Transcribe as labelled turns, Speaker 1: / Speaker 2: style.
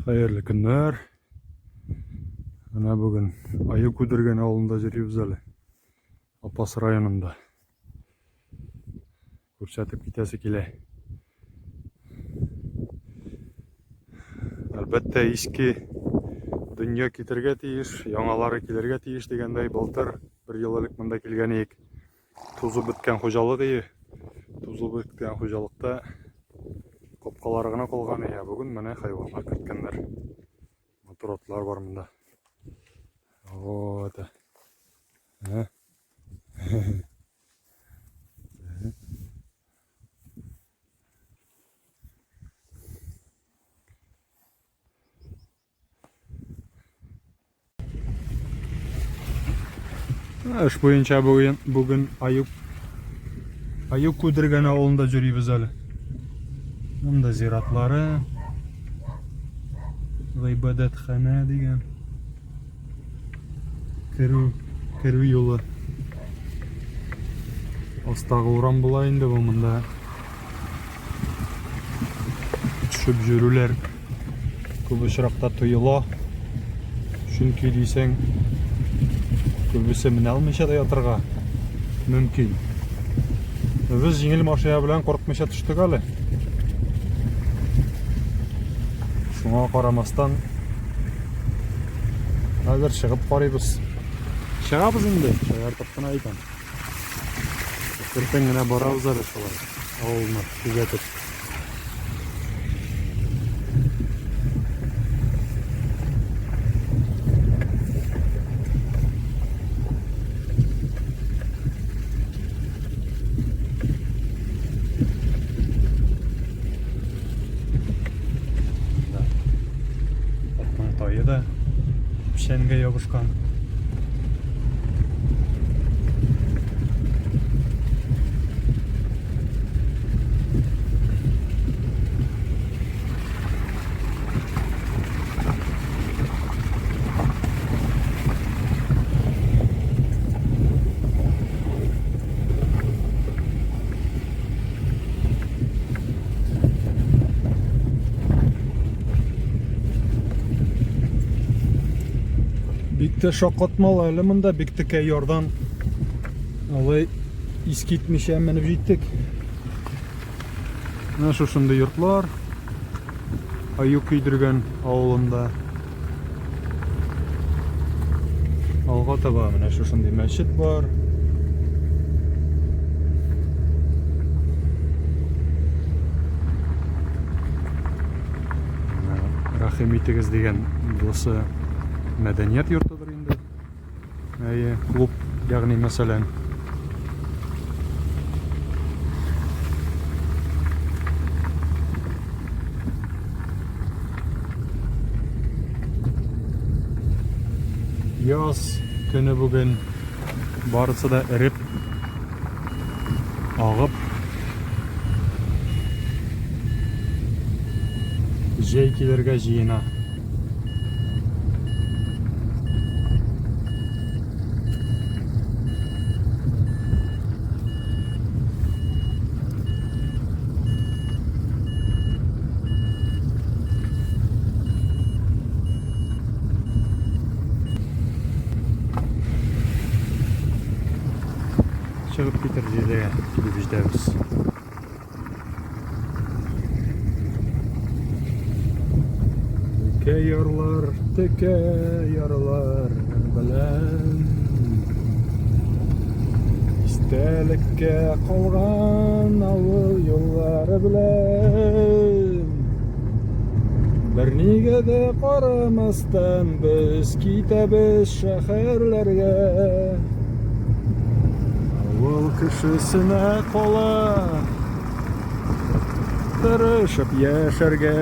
Speaker 1: Хәерле көннәр. Менә бүген Аю Күдергән авылында йөрибез әле. Апас районында. Күрсәтеп китәсе килә. Әлбәттә, иске дөнья китергә тиеш, яңалары килергә тиеш дигәндәй, былтыр бер ел элек монда килгән идек. Тузып беткән хуҗалык ие. Тузып беткән хуҗалыкта капкалары гына калган ие. Бүген менә хайваннар керткәннәр. Матур атлар бар монда. Вот. Ә? Эш буенча бүген, бүген Аюк Аюк Күдергән авылында йөрибез әле. Монда зиратлары, гыйбадәтханә дигән керү керү юлы. Астагы урам була инде бу монда. Төшеп йөрүләр күп очракта тоела. Чөнки дисәң, күбесе менә алмыйча да ятырга мөмкин. Без җиңел машина белән курыкмыйча төштек әле. Шуңа карамастан, хәзер чыгып карыйбыз. Чыгабыз инде, шаяртып кына әйтәм. Иртән генә барабыз әле шулай, авылны күзәтеп. Атның тае да печәнгә ябышкан. Бик тә шаккатмалы әле монда, бик текә ярдан алай искитмичә менеп җиттек. Менә шушындый йортлар. Аю көйдергән авылында. Алга таба менә шушындый мәчет бар. Рәхим итегез дигән бусы мәдәният йортыдыр инде. Әйе, клуб, ягъни мәсәлән. Яз көне бүген барысы да эреп, агып, җәй килергә җыена. Чыгып китер җиргә килеп җитәбез. Текә ярлар, текә ярлар белән Истәлеккә калган авыл юллары белән Бернигә дә карамастан без китәбез шәһәрләргә Авыл кешесенә кала тырышып яшәргә.